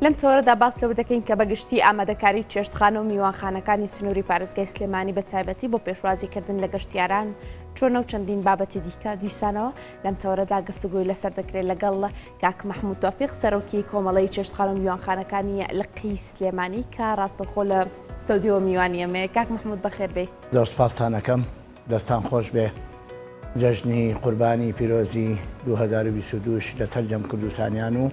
لەم تەوەرەدا باس لەوە دەکەین کە بەگشتی ئامادەکاری چێشتخانە و میوانخانەکانی سنووری پارێزگای سلێمانی بە تایبەتی بۆ پێشوازیکردن لە گەشتیاران چۆنە و چەندین بابەتی دیکە دیسانەوە لەم تەوەرەدا گفتوگۆی لەسەر دەکرێت لەگەڵ کاک مەحمود تۆفیق سەرۆکی کۆمەڵەی چێشتخانە و میوانخانەکانی لقی سلێمانی کە ڕاستەوخۆ لە ستۆدیۆ میوانی ئێمەیە. کاک مەحمود بەخێر بێی. زۆر سوپاستان ئەکەم دەستان خۆش بێ جەژنی قوربانی پیرۆزی 2022 ش لە سەرجەم کوردستانیان و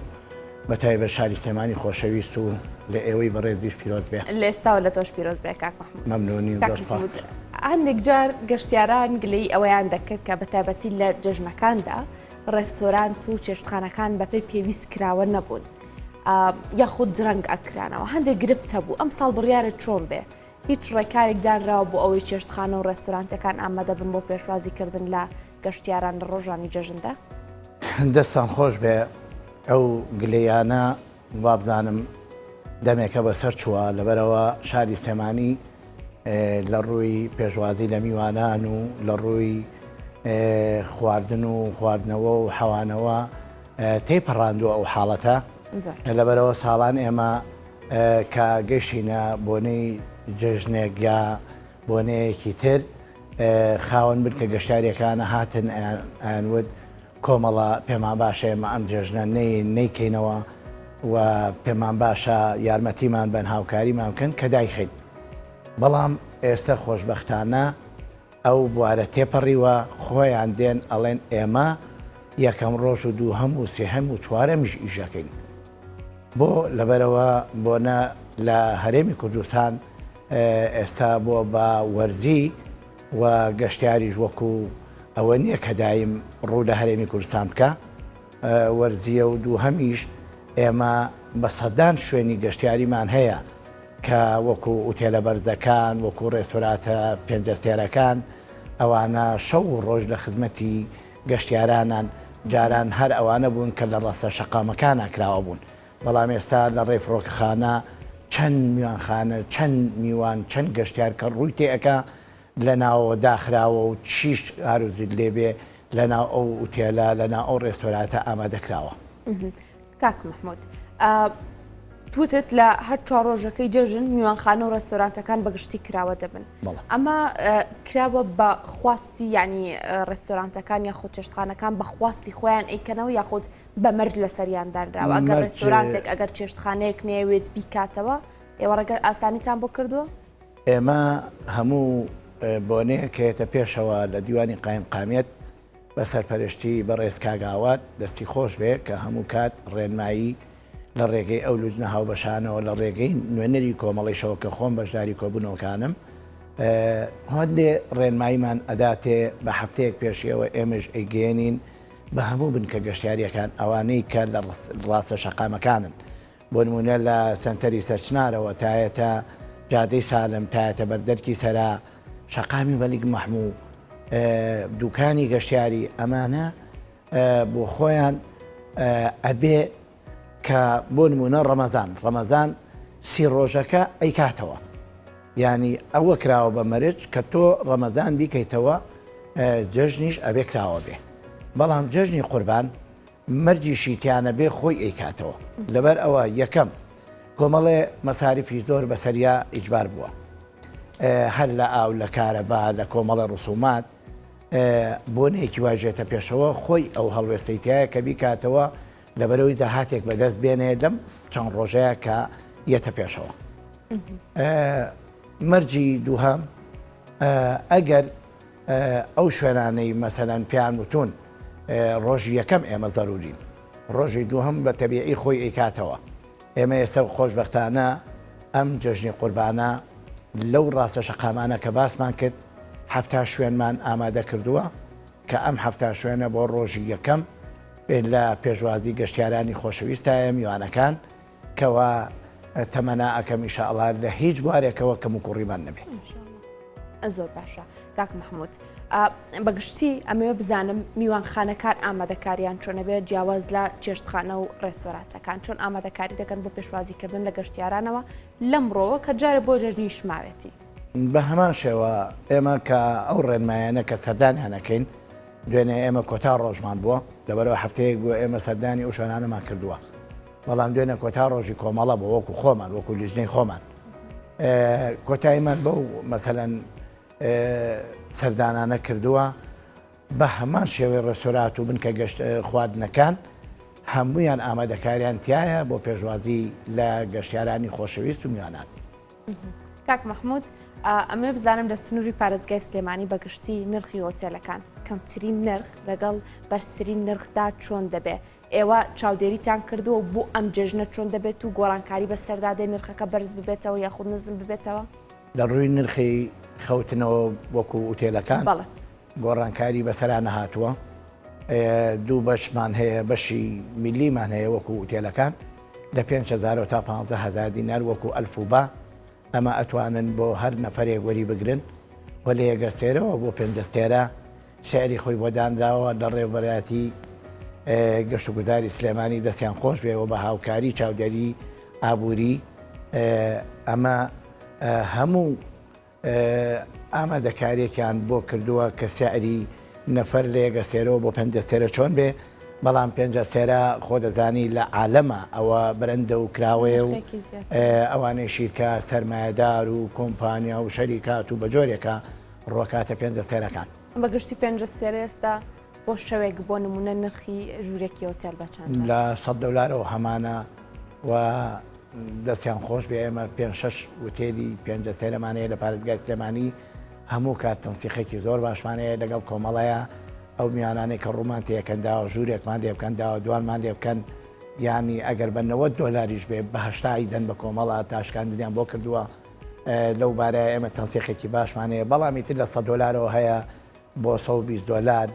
بە تایبەت شاری سلێمانی خۆشەویست و لە ئێوەی بەڕێزیش پیرۆز بێ. لە ئێستاوە لە تۆش پیرۆز بێ کاک مەحمود. مەمنونی کاک زۆر سوپاس. مەحمود هەندێک جار گەشتیاران گلەیی ئەوەیان دەکرد کە بە تایبەتی لە جەژنەکاندا ڕێستۆرانت و چێشتخانەکان بەپێی پێویست کراوە نەبوون یاخود درەنگ ئەکرانەوە هەندێک گرفت هەبوو ئەمساڵ بڕیارە چۆن بێ هیچ ڕێکارێک دانراوە بۆ ئەوەی چێشتخانە و ڕێستۆرانتەکان ئامادە بن بۆ پێشوازیکردن لە گەشتیاران لە ڕۆژانی جەژندا؟ دەستتان خۆش بێ ئەو گلەیانە وابزانم دەمێکە بەسەر چووە لەبەرەوە شاری سلێمانی لە ڕووی پێشوازی لە میوانان و لە ڕووی خواردن و خواردنەوە و حەوانەوە تێپەڕاندووە ئەو حاڵەتە لەبەرەوە ساڵان ئێمە کە گەشتینە بۆنەی جەژنێک یا بۆنەیەکی تر خاوەن بنکە گەشتیاریەکانە هاتن ئەیانوت کۆمەڵە پێمان باشە ئێمە ئەم جەژنە نەیکەینەوە و پێمان باشە یارمەتیمان بەن هاوکاریمان بکەن کە دایخین بەڵام ئێستا خۆشبەختانە ئەو بوارە تێپەڕیوە خۆیان دێن ئەڵێن ئێمە یەکەم ڕۆژ و دووهەم و سێهەم و چوارەمیش ئیشەکەین بۆ لەبەرەوە بۆنە لە هەرێمی کوردستان ئێستا بۆ بە وەرزی و گەشتیاریش وەکو ئەوە نییە کە دایم ڕوو لە هەرێمی کوردستان بکا وەرزییە و دووهەمیش ئێمە بە سەدان شوێنی گەشتیاریمان هەیە کە وەکو ئوتێلە بەرزەکان وەکو ڕێستۆراتە پێنجەستێرەکان ئەوانە شەو و ڕۆژ لە خزمەتی گەشتیارانان جاران هەر ئەوانە بوون کە لە ڕاستە شەقامەکانا کراوە بوون بەڵام ئێستا لە ڕێی فڕۆکەخانە چەند میوانخانە، چەند میوان، چەند گەشتیار کە ڕووی تێ ئەکا لە ناوەوە داخراوە و چیش ئارەزووت لێ بێ لە ناو ئەو ئوتێلە، لە ناو ئەو ڕێستۆراتە ئامادە کراوە. کاک مەحموود وتت لە هەر چوار ڕۆژەکەی جەژن میوانخانە و ڕێستۆرانتەکان بە گشتی کراوە دەبن. ئەمە کراوە بە خواستی یانی ڕێستۆرانتەکان یاخود چێشتخانەکان بە خواستی خۆیان ئەیکەنەوە یاخود بە مەرج لەسەریان دانراوە ئەگەر ڕێستۆرانتێک ئەگەر چێشتخانەیەک نەیەوێت بیکاتەوە ئێوە ڕێگە ئاسانیتان بۆ کردووە؟ ئێمە هەموو بۆنەیەک کە یەتە پێشەوە لە دیوانی قایمقامیەت بە سەرپەرشتی بەڕێز کاک ئاوات دەستی خۆش بێ کە هەموو کات ڕێنمایی لە ڕێگەی ئەو لوجنە هاوبەشانەوە لە ڕێگەی نوێنەری کۆمەڵیشەوە کە خۆم بەشداری کۆبوونەوەکانم هەندێ ڕێنماییمان ئەداتێ بە هەفتەیەک پێشیەوە ئێمەش ئەیگەیەنین بە هەموو بنکە گەشتیارییەکان ئەوانەی کە لە ڕاستە شەقامەکانن بۆ نموونە لە سەنتەری سەرچنارەوە تایەتە جادەی سالم تایەتە بەردەرکی سەرا شەقامی مەلیک مەحموو دوکانی گەشتیاری ئەمانە بۆ خۆیان ئەبێ کە بۆ نموونە ڕەمەزان ڕەمەزان سی ڕۆژەکە ئەیکاتەوە یانی ئەوە کراوە بە مەرج کە تۆ ڕەمەزان بیکەیتەوە جەژنیش ئەبێ کراوە بێ بەڵام جەژنی قوربان مەرجیشی تیانە بێ خۆی ئەیکاتەوە لەبەر ئەوە یەکەم کۆمەڵێ مەساریفی زۆر بەسەریا ئیجبار بووە هەر لە ئاو لە کارەبا لە کۆمەڵە ڕسومات بۆنەیەکی واژێتە پێشەوە خۆی ئەو هەڵوێستەی تایە کە بیکاتەوە لەبەرئەوەی داهاتێک بەدەست بێنێ لەم چەند ڕۆژەیە کە یەتە پێشەوە. مەرجی دووهەم ئەگەر ئەو شوێنانەی مەسەلەن پێیان وتون ڕۆژی یەکەم ئێمە زەرورین ڕۆژی دووهەم بە تەبیعی خۆی ئەیکاتەوە ئێمە ئێستا خۆشبەختانە ئەم جەژنی قوربانە لەو ڕاستە شەقامانە کە باسمان کرد حەفتا شوێنمان ئامادە کردووە کە ئەم حەفتا شوێنە بۆ ڕۆژی یەکەم لە پێشوازی گەشتیارانی خۆشەویستایە میوانەکان کەوا تەمەنا ئەکەم ئیشاڵا لە هیچ بوارێکەوە کەموکوڕیمان نەبێ. زۆر باشە کاک محمود بەگشتی ئەمەوێ بزانم میوانخانەکان ئامادەکاریان چۆنە بێت جیاواز لە چێشتخانە و ڕێستۆرانتەکان چۆن ئامادەکاری دەکەن بۆ پێشوازیکردن لە گەشتیارانەوە لەمڕۆوە کە جارێ بۆ جەژنیش ماوێتی. بە هەمان شێوە ئێمە کە ئەو ڕێنمایانە کە سەردانیان ئەکەین دوێنێ ئێمە کۆتا ڕۆژمان بووە لەبەرەوە هەفتەیەک بووە ئێمە سەردانی ئەو شوێنانەمان کردووە. بەڵام دوێنێ کۆتا ڕۆژی کۆمەڵە بۆ وەکو خۆمان وەکو لیژنەی خۆمان کۆتاییمان بەو مەسەلەن سەردانانە کردووە بە هەمان شێوەی ڕێستۆرات و بنکە گەشت خواردنەکان هەمویان ئامادەکاریان تایە بۆ پێشوازی لە گەشتیارانی خۆشەویست و میوانان. کاک مەحمود ئەمەوێ بزانم لە سنووری پارێزگای سلێمانی بەگشتی نرخی هۆتێلەکان کەمترین نرخ لەگەڵ بەرزترین نرخدا چۆن دەبێ ئێوە چاودێریتان کردووە و بۆ ئەم جەژنە چۆن دەبێت و گۆڕانکاری بەسەردا دێ نرخەکە بەرز ببێتەوە یاخود نزم ببێتەوە؟ لە ڕووی نرخی خەوتنەوە وەکو ئوتێلەکان بەڵێ. گۆڕانکاری بەسەرا نەهاتووە. دوو بەشمان هەیە، بەشی میللیمان هەیە وەکو ئوتێلەکان لە پێنج هەزارەوە تا 15 هەزار دینار وەکو ئەلف و با، ئەمە ئەتوانن بۆ هەر نەفەرێک وەری بگرن و لە یەک ئەستێرەوە بۆ پێنج ئەستێرە سعری خۆی بۆ دانراوە لە ڕێوەبەرایەتی گەشتوگوزاری سلێمانی دەستیان خۆش بێ و بە هاوکاری چاودێری ئابووری ئەمە هەموو ئامادەکاریەکیان بۆ کردووە کە سعری نەفەر لە یەک ئەستێرەوە بۆ پێنج ئەستێرە چۆن بێ بەڵام پێنج ئەستێرە خۆ دەزانی لە عالەمە ئەوە بەرەندە و کراوەیە و ئەوانەیشی کە سەرمایەدار و کۆمپانیا و شەریکات و بە جۆرێکە ڕوەکاتە پێنج ئەستێرەکان. بە گشتی پێنج ئەستێرە ئێستا بۆ شەوێک بۆ نموونە نرخی ژوورێکی هۆتێل بە چەندە؟ لە سەد دۆلارەوە هەمانە و دەستیان خۆش بێ ئێمە پێنج شەش وتێلی پێنج ئەستێرەمان هەیە لە پارێزگای سلێمانی هەموو کات تەنسیقێکی زۆر باشمان هەیە لەگەڵ کۆمەڵەیە ئەو میوانانەی کە ڕوومان تێکەن داوە ژوورێکمان لێ بکەن داوە دوانمان لێ بکەن یانی ئەگەر بە 90 دۆلاریش بێ بە هەشتایی دەن بە کۆمەڵە تاشکاندنیان بۆ کردووە لەو بارەیە ئێمە تەنسیقێکی باشمان هەیە بەڵام ئیتر لە 100 دۆلارەوە هەیە بۆ 120 دۆلار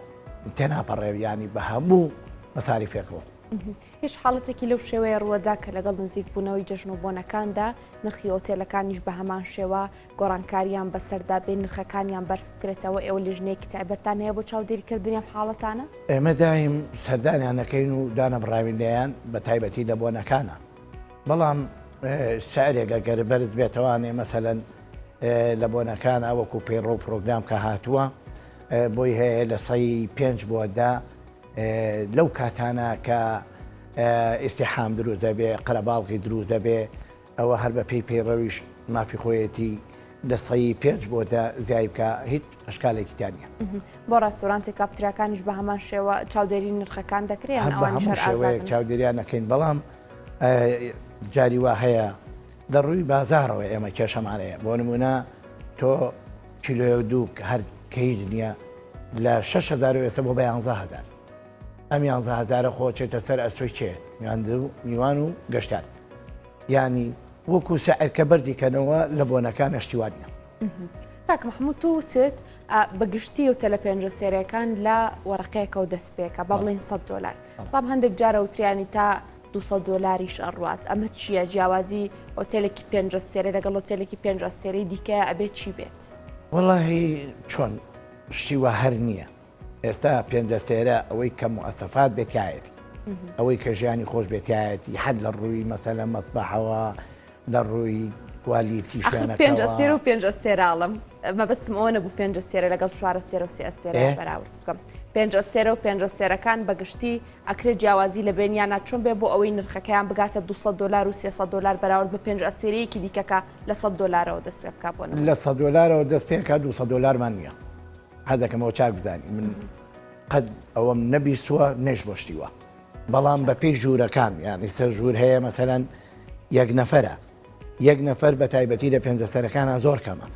تێناپەڕێ ینی بە هەموو مەساریفێکەوە. هیچ حاڵەتێکی لەو شێوەیە ڕووەدا کە لەگەڵ نزیکبوونەوەی جەژن و بۆنەکاندا نرخی ئۆتێلەکانیش بە هەمان شێوە گۆڕانکارییان بەسەردا بێ نرخەکانیان بەرز بکرێتەوە، ئێوە لیژنەیەکی تایبەتتان هەیە بۆ چاودێریکردنی ئەم حاڵەتانە؟ ئێمە دایم سەردانیان ئەکەین و دانەبڕاوین لێیان بە تایبەتی لە بۆنەکانا بەڵام سعرێک ئەگەر بەرز بێتەوانێ مەسەلەن لە بۆنەکانا وەکو پەیڕەو و پرۆگرام کە هاتووە بۆی هەیە لە سەی پێنج بۆ دە لەو کاتانە کە ئیستیحام دروست دەبێ قەرەباڵغی دروست دەبێ ئەوە هەر بە پێی پەیڕەویش مافی خۆیەتی لە سەی پێنج بۆ دە زیای بکا هیچ ئەشکالێکی تیا نییە. بۆ ڕێستۆرانتی کافتریاکانیش بە هەمان شێوە چاودێری نرخەکان دەکرێ یان هەر بە ئەوانیش هەموو هەر شێوەیەک ئازادن؟ چاودێریان ئەکەین بەڵام جاری وا هەیە لە ڕووی بازاڕەوە ئێمە کێشەمان هەیە بۆ نموونە تۆ کیلۆیە و دوو هەر کە هیچ نییە لە 6000 ئێستا بۆ بە 11000 ئەم یانزە هەزارە خۆ چێتە سەر ئەستۆی کێ؟ میوان و گەشتیار. یانی وەکو سعر کە بەرزی کەنەوە لە بۆنەکانە شتی وا نییە. کاک محمود تۆ وتت بە گشتی و تەلە پێنجە سێرەکان لە وەرەقەیەکەوە دەست پێکە با بڵێین 100 دۆلار بەڵام هەندێک جارە وتریانی تا 200 دۆلاریش ئەڕوات ئەمە چییە جیاوازی ئۆتێلێکی پێنج ئەستێرە لەگەڵ ئۆتێلێکی پێنج ئەستێرەی دیکە ئەبێ چی بێت؟ وەڵاهی چۆن شتی وا هەر نییە ئێستا پێنج ئەستێرە ئەوەی کە موئەسەفات بێ تیایەتی ئەوەی کە ژیانی خۆش بێ تیایەتی هەر لە ڕووی مەسەلە مەسبەحەوە لە ڕووی quality شوێنەکەوە پێنج ئەستێرە و پێنج ئەستێراڵم مەبەستم ئەوە نەبوو پێنج ئەستێرە لەگەڵ چوار ئەستێرە و سێ ئەستێرە بەراورد بکەم پێنج ئەستێرە و پێنج ئەستێرەکان بەگشتی ئەکرێ جیاوازی لە بێنیانە چۆن بێ بۆ ئەوەی نرخەکەیان بگاتە 200 دلار و 300 دلار بەراورد بە پێنج ئەستێرەیەکی دیکەکە لە 100 دلارەوە دەست پێ بکا بۆ لە 100 دلارەوە دەست پێ بکا 200 دلارمان نییە حەزەکەم ئەوە چاک بزانی من قەت ئەوەم نەبیستووە نەیش بۆ شتی وا بەڵام بە پێی ژوورەکان یان سەر ژوور هەیە مەسەلەن یەک نەفەرە یەک نەفەر بە تایبەتی لە پێنجەسەرەکانە زۆر کەمە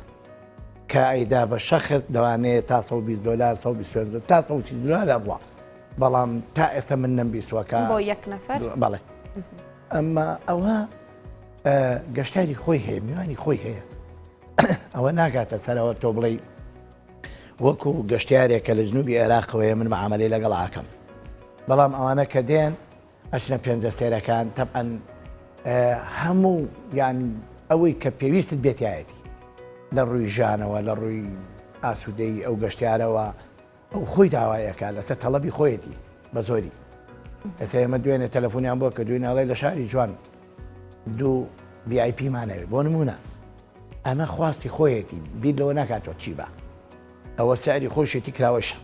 کە ئەیدا بە شەخص دەوانەیە تا 120 دلار 125 تا 130 دلار ئەڕوا بەڵام تا ئێستا من نەمبیستووە کە بۆ یەک نەفەر بەڵێ ئەمە ئەوە گەشتاری خۆی هەیە میوانی خۆی هەیە ئەوە ناگاتە سەرەوە تۆ بڵێ وەکو گەشتیارێک کە لە جنوبی عێراقەوەیە من معامەلەی لەگەڵ ئاکەم بەڵام ئەوانە کە دێن ئەچنە پێنجەستێرەکان تەبعەن هەموو یان ئەوەی کە پێویستت بێتایەتی لە ڕووی ژانەوە لە ڕووی ئاسوودەی ئەو گەشتیارەوە ئەو خۆی داوایەکە لەسەر تەڵەبی خۆیەتی بە زۆری ئێستا ئێمە دوێنێ تەلەفۆنیان بۆ کە دوێنێ ئەڵێ لە شاری جوان دوو VIP مانەوێ بۆ نمونە ئەمە خواستی خۆیەتی بیر لەوە ناکاتەوە چی بە ئەوە سعری خۆشێتی کراوەشە.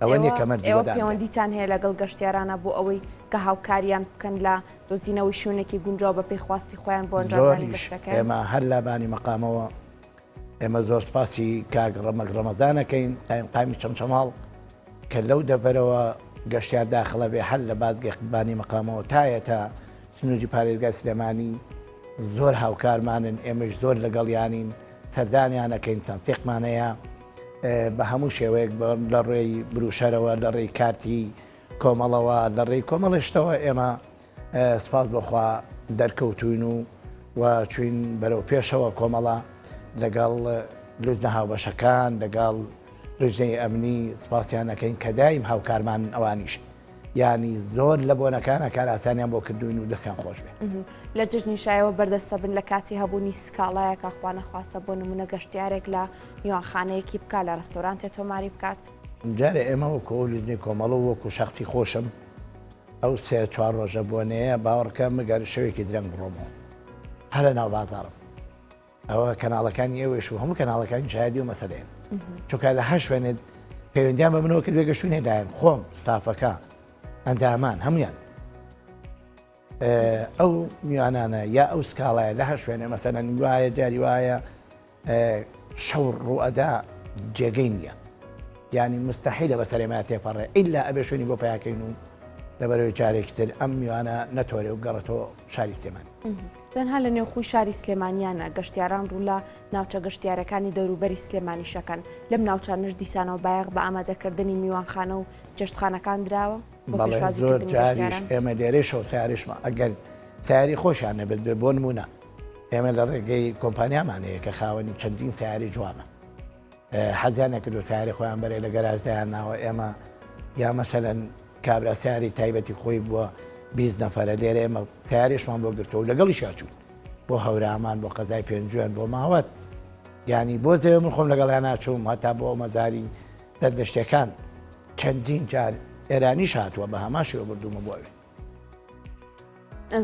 ئەوە نیە کە مەرجی ئێوە پەیوەندیتان هەیە لەگەڵ گەشتیارانە بۆ ئەوەی کە هاوکاریان بکەن لە دۆزینەوەی شوێنێکی گونجاو بە پێی خواستی خۆیان بۆ ئەنجامدانی گەشتەکەیان؟ ئێمە هەر لە بانی مەقامەوە ئێمە زۆر سپاسی کاک ڕەمەک ڕەمەزان ئەکەین قایمقامی چەمچەماڵ کە لەو دەڤەرەوە گەشتیار داخڵە بێ هەر لە بازگەی بانی مەقامەوە تایەتە سنووری پارێزگای سلێمانی زۆر هاوکارمانن ئێمەش زۆر لەگەڵیانین سەردانیان ئەکەین تەنسیقمان هەیە بە هەموو شێوەیەک لە ڕێی بروشەرەوە لە ڕێی کارتی کۆمەڵەوە لە ڕێی کۆمەڵی شتەوە ئێمە سپاس بۆخوا دەرکەوتوین و و چوین بەرەو پێشەوە کۆمەڵە لەگەڵ لوجنە هاوبەشەکان لەگەڵ لوجنەی ئەمنی سپاسیان ئەکەین کە دایم هاوکارمانن ئەوانیش یانی زۆر لە بۆنەکانە کارئاسانیان بۆ کردوین و دەستیان خۆش بێ. لە جەژنی شایەوە بەردەستە بن لە کاتی هەبوونی سکاڵایەکا خوا نەخواستە بۆ نمونە گەشتیارێک لە میوانخانەیەکی بکا لە ڕستۆرانتێ تۆماری بکات. جارێ ئێمە وەکو ئەو لجنەی کۆمەڵ و وەکو شەخسی خۆشم ئەو سێ چوار ڕۆژە بۆنەیە باوەڕکە مگەر شەوێکی درەنگ بڕۆمەوە هەر لە ناو بازاڕم ئەوە کەناڵەکانی ئێوەش و هەموو کەناڵەکانی شایەدی و مەسەلەیەن چونکە لە هەر شوێنێت پەیوەندیان بە منەوە کرد بێگە شوێنێ لایەن خۆم ستافەکە ئەندامان هەمویان ئەو میوانانە یا ئەو سکاڵایە لە هەر شوێنێ مەسەلەن وایە جاری وایە شەو ڕوئەدا جێگەی نییە یانی مستحیلە بەسەر ئێمە تێپەڕێ ئیلا ئەبێ شوێنی بۆ پیاکەین و لەبەرەوەی جارێکی تر ئەم میوانە نەتۆرێ و گەڕێتەوە شاری سلێمانی. تەنها لە نێوخۆی شاری سلێمانیا نا، گەشتیاران ڕوو لە ناوچە گەشتیارەکانی دەوروبەری سلێمانیش ئەکەن، لەم ناوچانەش دیسانەوە بایەخ بە ئامادەکردنی میوانخانە و چێشتخانەکان دراوە بۆ بەڵێ زۆر پێشوازیکردنی جاریش گەشتیاران. ئێمە لێرەیشەوە سەیارەیشمان ئەگەر سەیارەی خۆشیان نەبێت بێ بۆ نموونە ئێمە لە ڕێگەی کۆمپانیامان هەیە کە خاوەنی چەندین سەیارەی جوانە حەزیان نەکردو سەیارەی خۆیان بەرێ لە گەراج دایان ناوە ئێمە یا مەسەلەن کابرا سەیارەی تایبەتی خۆی بووە 20 نەفەرە لێرە ئێمە سەیارێشمان بۆ گرتەوە لەگەڵیشیا چوون بۆ هەورامان بۆ قەزای پێنجوێن بۆ ماوەت ینی بۆ زەوێ من خۆم لەگەڵیان ناچووم هەتا بۆ مەزاری زەردەشتەکان چەندین جار ئێرانیش هاتووە بە هەمان شێوە بردوومە بۆ ئەوێ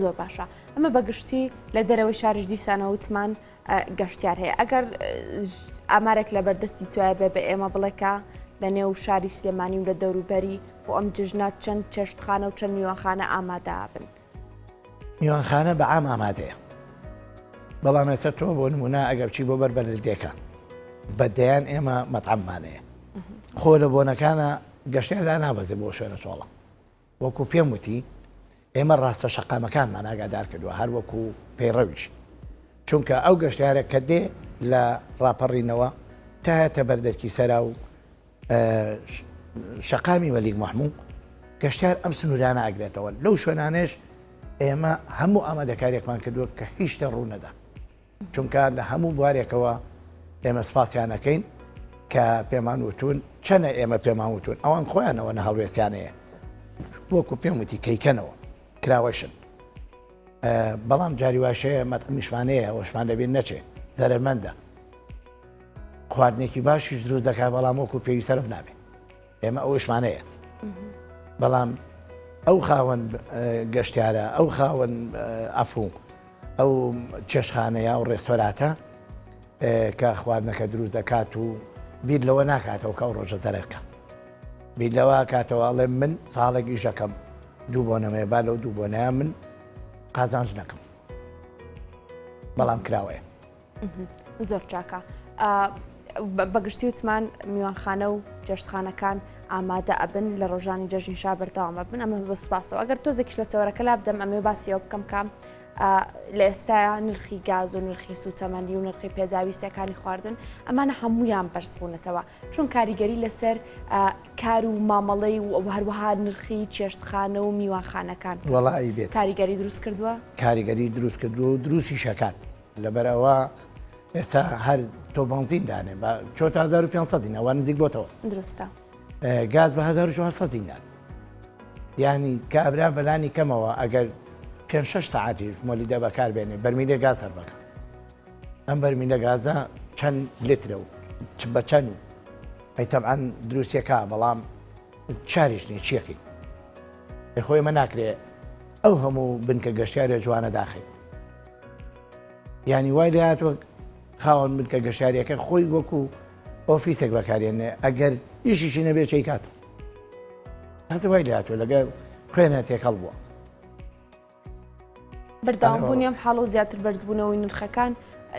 زۆر باشە ئەمە بەگشتی لە دەرەوەی شاریش دیسانە وتمان گەشتیار هەیە ئەگەر ئامارێک لە بەردەستی توایە بێ بە ئێمە بڵێکە لە نێو شاری سلێمانی و لە دەوروبەری بۆ ئەم جژنە چەند چێشتخانە و چەند میوانخانە ئامادەبن. میوانخانە بە عام ئامادەیە بەڵام ئێستا تۆ بۆ نمونە ئەگەر بچی بۆ بەر بەرلدێکە بە دەیان ئێمە مەتعەممانەیە خۆ لە بۆنەکانە گەشتیاردا نابەزێ بۆ شوێنە چۆڵە وەکو پێم وتی ئێمە ڕاستە شەقامەکانمان ئاگادار کردووە هەر وەکو پەیڕەویش چونکە ئەو گەشتیارە کە دێ لە ڕاپەڕینەوە تایەتە بەردەرکی سەرا و شەقامی مەلیک مەحموو گەشتیار ئەم سنوورانە ئەگرێتەوە لەو شوێنانێش ئێمە هەموو ئامادەکاریەکمان کردووە کە هیچ شتێ ڕوو نەدا چونکە لە هەموو بوارێکەوە ئێمە سپاسیان ئەکەین کە پێمان وتون چەنە ئێمە پێمان وتون ئەوان خۆیانەوە نە هەڵوێستیان هەیە وەکو پێم وتی کەیکەنەوە کراوەشن بەڵام جاری واشەیە مەتعمیشمانەیە ئەوشمان لەبیر نەچێ زەرەرمەندە خواردنێکی باشیش دروست دەکات بەڵام وەکو پێویست سەرف نابێ ئێمە ئەوەشمان هەیە بەڵام ئەو خاوەن گەشتیارە ئەو خاوەن ئەفوو ئەو چێشتخانەیە و ڕێستۆراتە کە خواردنەکە دروست دەکات و بیر لەوە ناکاتەوە کە ئەو ڕۆژە زەرەرکە بیر لەوە کاتەوە ئەڵێ من ساڵێک ئیشەکەم دوو بۆنەمەیە با لەو دوو بۆنەیە من قازانج نەکەم بەڵام کراوەیە زۆر چاکە. بەگشتی وتمان میوانخانە و چێشتخانەکان ئامادە ئەبن لە ڕۆژانی جەژنی شا بەردەوام ئەبن ئەمە بە سپاسەوە ئەگەر تۆزێکیش لە تەوەرەکە لا بدەم ئەمێ باسیەوە بکەم کە لە ئێستایا نرخی گاز و نرخی سوتەمەنی و نرخی پێداویستەکانی خواردن ئەمانە هەمویان بەرز بوونەتەوە چون کاریگەری لەسەر کار و مامەڵەی و هەروەها نرخی چێشتخانە و میوانخانەکان وەڵی بێت کاریگەری دروست کردووە کاریگەری دروست کردووە و دروستی شەکات لەبەرئەوە ئێستا هەر تۆ بەنزین دانێ بە چۆتە 1500 دینار وا نزیک بۆتەوە دروستە گاز بە 1400 دینار یعنی کابرا بەلانی کەمەوە ئەگەر پێ شش ساعتیش مۆلیدە بەکار بێنێ بەرمیلێ گاز هەر بەکە ئەم بەرمیلە گازە چەند لترە و چ بە چەند و ئەی تەبعەن دروستەکە بەڵام چاریش نیە چیەکەی خۆی ئەمە ناکرێ ئەو هەموو بنکە گەشتیارە جوانە داخین یانی وای لێ هاتووە خاوەن بنکە گەشتیاریەکە خۆی وەکو ئۆفیسێک بەکارێنێ ئەگەر ئیشیشی نەبێ چی کات. هەتە وای لێهاتووە لەگەڵ خوێنە تێکەڵ بووە. بەردەوامبوونی ئەم حاڵە و زیاتر بەرزبوونەوەی نرخەکان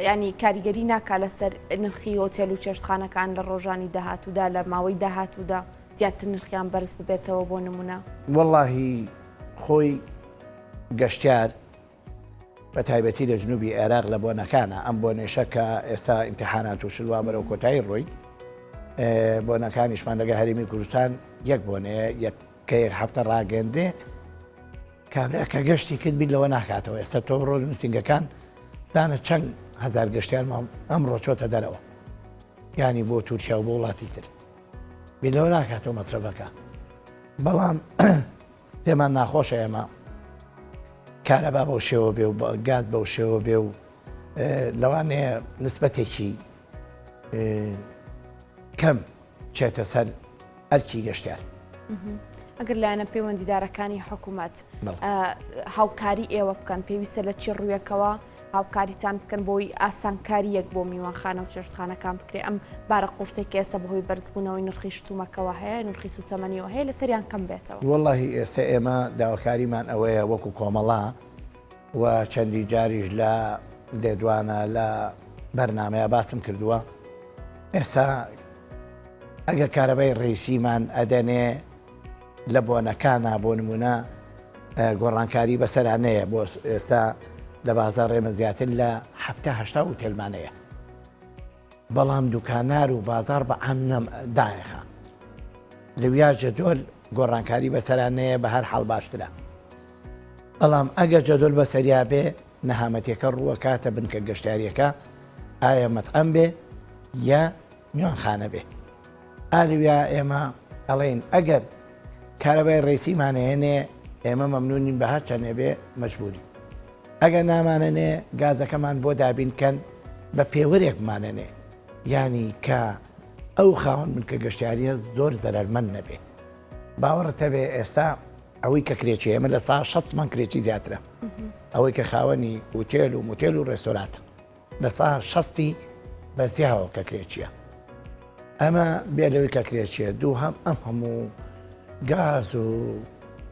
ینی کاریگەری ناکا لەسەر نرخی هۆتێل و چێشتخانەکان لە ڕۆژانی داهاتوودا لە ماوەی داهاتوودا زیاتر نرخیان بەرز ببێتەوە بۆ نمونە؟ وەڵاهی خۆی گەشتیار بە تایبەتی لە جنوبی عێراق لە بۆنەکانە ئەم بۆنێشە کە ئێستا ئیمتحانات و شلوا بەرەو کۆتایی ڕۆی بۆنەکانیشمان لەگە هەرێمی کوردستان یەک بۆنەیە یەک کە یەک هەفتە ڕاگەندێ کابرا کە گەشتی کرد بیر لەوە ناکاتەوە ئێستا تۆ بڕۆ نووسینگەکان زانە چەند هەزار گەشتیارمان ئەمڕۆ چۆتە دەرەوە ینی بۆ تورکیا و بۆ وڵاتی تر بیر لەوە ناکاتەوە مەسرەفەکە بەڵام پێمان ناخۆشە ئێمە کارەبا بەو شێوە بێ و گاز بەو شێوە بێ و لەوانەیە نسبەتێکی کەم چێتە سەر ئەرکی گەشتیار. ئەگەر لایەنە پەیوەندیدارەکانی حکوومەت هاوکاری ئێوە بکەن پێویستە لە چی ڕوویەکەوە هاوکاریتان بکەن بۆی ئاسانکاریەک بۆ میوانخانە و چێشتخانەکان بکرێ ئەم بارە قورسێک ئێستا بەهۆی بەرزبوونەوەی نرخی شتومەکەوە هەیە نرخی سوتەمەنیەوە هەیە لەسەریان کەم بێتەوە. وەڵاهی ئێستا ئێمە داواکاریمان ئەوەیە وەکو کۆمەڵە و چەندی جاریش لە لێدوانە لە بەرنامەیە باسم کردووە ئێستا ئەگەر کارەبای ڕیسیمان ئەدەنێ لە بۆنەکانا بۆ نمونە گۆڕانکاری بەسەرا نەیە بۆ ئێستا لە بازاڕ ئێمە زیاتر لە هەفتە هەشتا وتێلمانەیە بەڵام دوکانار و بازار بە عام نەم دایەخە لەویا جەدۆل گۆڕانکاری بەسەرا نەیە بە هەر حاڵ باشترە بەڵام ئەگەر جەدۆل بەسەریا بێ نەهامەتیەکە ڕووەکاتە بنکە گەشتیاریەکە ئایا مەتعەم بێ یا میوانخانە بێ ئالویا ئێمە ئەڵێین ئەگەر کارەبای ڕیسیمان هێنێ ئێمە مەمنونین بە هەر چەنێ بێ مەجبوری ئەگەر نامانەنێ گازەکەمان بۆ دابین کەن بە پێوەرێک مانەنێ یانی کە ئەو خاوەن بنکە گەشتیاریە زۆر زەرەرمەند نەبێ باوەڕت هەبێ ئێستا ئەوەی کە کرێچی ئێمە لە سا شەستمان کرێچی زیاترە ئەوەی کە خاوەنی ئوتێل و موتێل و ڕێستۆراتە لە سا شەستی بە زیاوە کە کرێچیە ئەمە بێ لەوەی کە کرێچیە دووهەم ئەم هەموو گاز و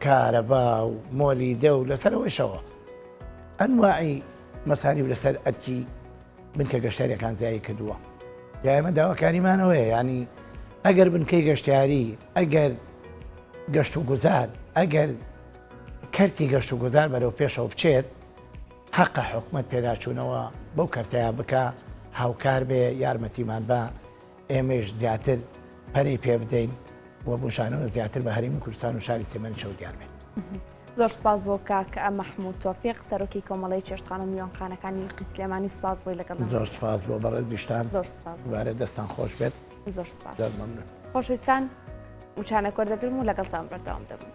کارەبا و مۆلیدە و لەسەرەوەشەوە ئەنواعی مەساری و لەسەر ئەرکی بنکە گەشتیاریەکان زیایی کردووە یا ئێمە داواکاریمانەوەیە ینی ئەگەر بنکەی گەشتیاری ئەگەر گەشت و گوزار ئەگەر کەرتی گەشت و گوزار بەرەو پێشەوە بچێت حەقە حکومت پێداچوونەوە بەو کەرتەیە بکە هاوکار بێ یارمەتیمان بە ئێمەیش زیاتر پەرەی پێ بدەین و بوژانەوە زیاتر بە هەرێمی کوردستان و شاری سلێمانیشەوە دیار بێت. زۆر سپاس بۆ کاک مەحمود تۆفیق سەرۆکی کۆمەڵەی چێشتخانە و میوانخانەکانی لقی سلێمانی سپاس بۆی لەگەڵ زۆر سپاس بۆ بەڕێزیشتان زۆر سپاس دووبارە دەستان خۆش بێت زۆر سپاس زۆر مەمنون خۆشەویستان وچانە وەردەگرم و لەگەڵتان بەردەوام دەبم.